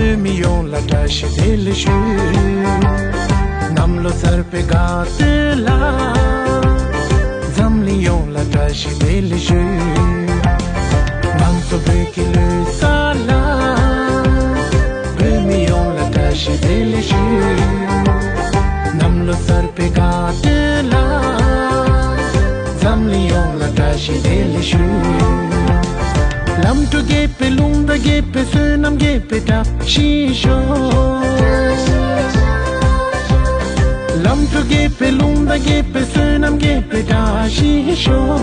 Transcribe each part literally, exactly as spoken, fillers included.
བོད་མི་ཡོངས་ལ་བཀྲ་ཤིས་བདེ་ལེགས་ཞུ། གནམ་ལོ་གསར་པའི་དགའ་སྟོན་ལ། འཛམ་གླིང་ཡོངས་ལ་བཀྲ་ཤིས་བདེ་ལེགས་ཞུ། ང་ཚོ་བོད་ཀྱི་ལོ་གསར་ལ། བོད་མི་ཡོངས་ལ་བཀྲ་ཤིས་བདེ་ལེགས་ཞུ། གནམ་ལོ་གསར་པའི་དགའ་སྟོན་ལ། འཛམ་གླིང་ཡོངས་ལ་བཀྲ་ཤིས་བདེ་ལེགས་ཞུ། ལམ་འགྲོ་དགེ་བའི་ལུང་དང་དགེ་བའི་བསོད་ནམས་དགེ་བའི་བཀྲ་ཤིས་ཤོག། ལམ་འགྲོ་དགེ་བའི་ལུང་དང་དགེ་བའི་བསོད་ནམས་དགེ་བའི་བཀྲ་ཤིས་ཤོག།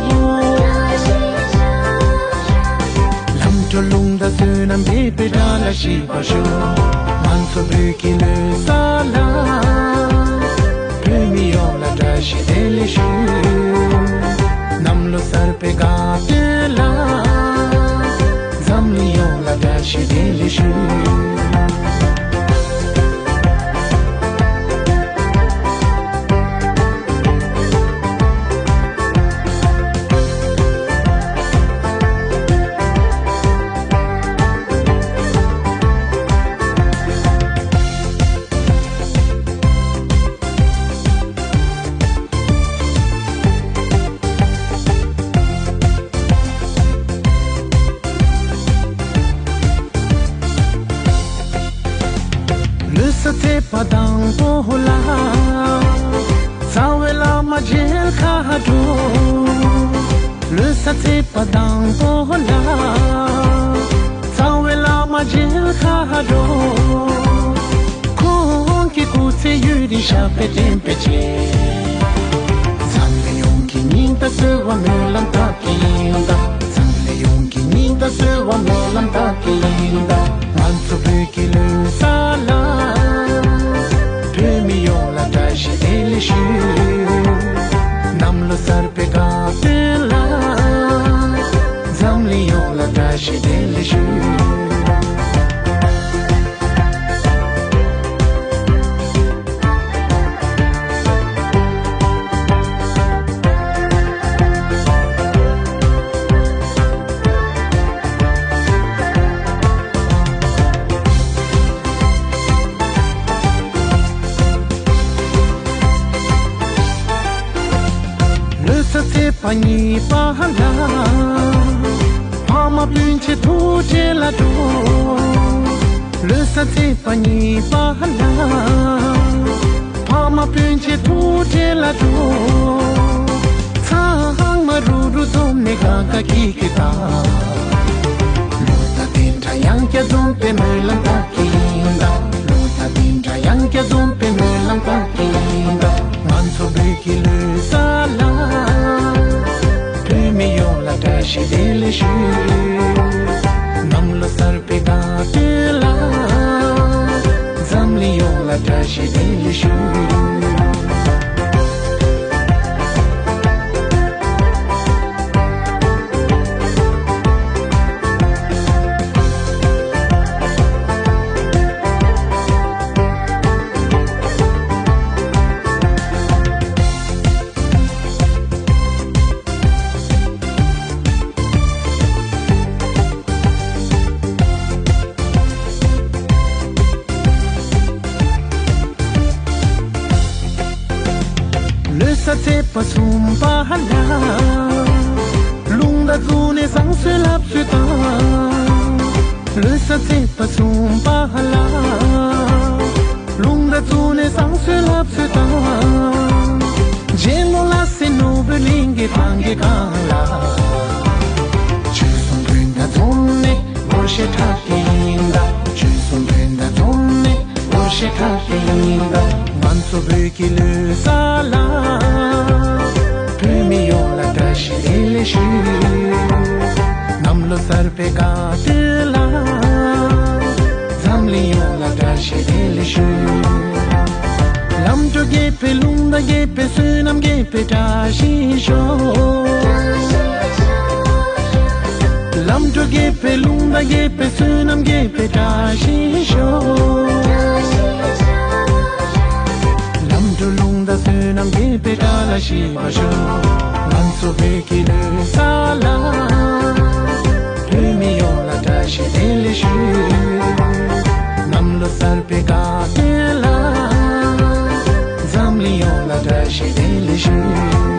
ལམ་འགྲོ་ལུང་དང་བསོད་ནམས་དགེ་བའི་བཀྲ་ལ་ཤིས་པར་ཤོག། ང་ཚོ་བོད་ཀྱི་ལོ་གསར་ལ། བོད་མི་ཡོངས་ལ་བཀྲ་ཤིས་བདེ་ལེགས་ཞུ། གནམ་ལོ་གསར་པའི་དགའ་སྟོན་ལ། འཛམ་གླིང་ཡོངས་ལ་བཀྲ་ཤིས་བདེ་ལེགས་ཞུ། ལོ་གསར་ཚེས་པ་དང་པོ་ལ། རྩ་བའི་བླ་མ་མཇལ་ཁ་འགྲོ། ལོ་གསར་ཚེས་པ་དང་པོ་ལ། རྩ་བའི་བླ་མ་མཇལ་ཁ་འགྲོ། ཁོང་གི་སྐུ་ཚེ་ཡུན་རིང་ཞབས་པད་བརྟན་པའི་ཆེད། འཛམ་གླིང་ཡོངས་ཀྱི་སྙིང་དང་གསོལ་བ་སྨོན་ལམ་བཏབ་ཀྱི་ཡིན་ད། འཛམ་གླིང་ཡོངས་ཀྱི་སྙིང་དང་གསོལ་བ་སྨོན་ལམ་བཏབ་ཀྱི་ཡིན་ད། ང་ཚོ་བོད་ཀྱི་ལོ་གསར་ལ། བོད་མི་ཡོངས་ལ་བཀྲ་ཤིས་བདེ་ལེགས་ཞུ། གནམ་ལོ་གསར་པའི་དགའ་སྟོན་ལ། འཛམ་གླིང་ཡོངས་ལ་བཀྲ་ཤིས་བདེ་ལེགས་ཞུ། ལོ་གསར་ཚེས་པ་གཉིས་པ་ལ། ཕ་མ་སྤུན་མཆེད་ཐུག་འཕྲད་ལ་འགྲོ། ལོ་གསར་ཚེས་པ་གཉིས་པ་ལ། ཕ་མ་སྤུན་མཆེད་ཐུག་འཕྲད་ལ་འགྲོ། ཚང་མ་རུབ་རུབ་འཛོམས་ནས་ཁ་ཁ་ཁིག་ཁིག་ད། ལོ་ཟླ་བདུན་ཕྲག་ཡང་བསྐྱར་འཛོམས་པའི་སྨོན་ལམ་བཏབ་ཀྱི་ཡིན་ད། ལོ་ཟླ་བདུན་ཕྲག་ཡང་བསྐྱར་འཛོམས་པའི་སྨོན་ལམ་བཏབ་ཀྱི་ཡིན་ད། ང་ཚོ་བོད་ཀྱི་ལོ་གསར་ལ། བོད་མི་ཡོངས་ལ་བཀྲ་ཤིས་བདེ་ལེགས་ཞུ། གནམ་ལོ་གསར་པའི་དགའ་སྟོན་ལ། འཛམ་གླིང་ཡོངས་ལ་བཀྲ་ཤིས་བདེ་ལེགས་ཞུ། ལོ་གསར་ཚེས་པ་གསུམ་པ་ལ། རླུང་རྟ་བརྫུས་ནས་བཟང་སྤྱོད་ལྷ་སྤྱོད་དང་། ལོ་གསར་ཚེས་པ་གསུམ་པ་ལ། རླུང་རྟ་བརྫུས་ནས་བཟང་སྤྱོད་ལྷ་སྤྱོད་དང་། རྗེ་ལོ་ལ་སེ་ནོར་བུ་གླིང་གི་ཐང་གི་སྒང་ལ། ཆོལ་གསུམ་སྤུན་ཟླ་འཛོམས་ནས་སྒོར་གཞས་འཁྲབ་ཀྱི་ཡིན་ད། ཆོལ་གསུམ་སྤུན་ཟླ་འཛོམས་ནས་སྒོར་གཞས་འཁྲབ་ཀྱི་ཡིན་ད། ང་ཚོ་བོད་ཀྱི་ལོ་གསར་ལ། བོད་མི་ཡོངས་ལ་བཀྲ་ཤིས་བདེ་ལེགས་ཞུ། གནམ་ལོ་གསར་པའི་དགའ་སྟོན་ལ། འཛམ་གླིང་ཡོངས་ལ་བཀྲ་ཤིས་བདེ་ལེགས་ཞུ། ལམ་འགྲོ་དགེ་བའི་ལུང་དང་དགེ་བའི་བསོད་ནམས་དགེ་བའི་བཀྲ་ཤིས་ཤོག། ལམ་འགྲོ་དགེ་བའི་ལུང་དང་དགེ་བའི་བསོད་ནམས་དགེ་བའི་བཀྲ་ཤིས་ཤོག། ལམ་འགྲོ་ལུང་དང་བསོད་ནམས་དགེ་བའི་བཀྲ་ལ་ཤིས་པར་ཤོག། ང་ཚོ་བོད་ཀྱི་ལོ་གསར་ལ། བོད་མི་ཡོངས་ལ་བཀྲ་ཤིས་བདེ་ལེགས་ཞུ། གསར་པའི་བཀའ་བསྟན་ལ། འཛམ་གླིང་ཡོངས་ལ་བཀྲ་ཤིས་བདེ་ལེགས་ཞུ།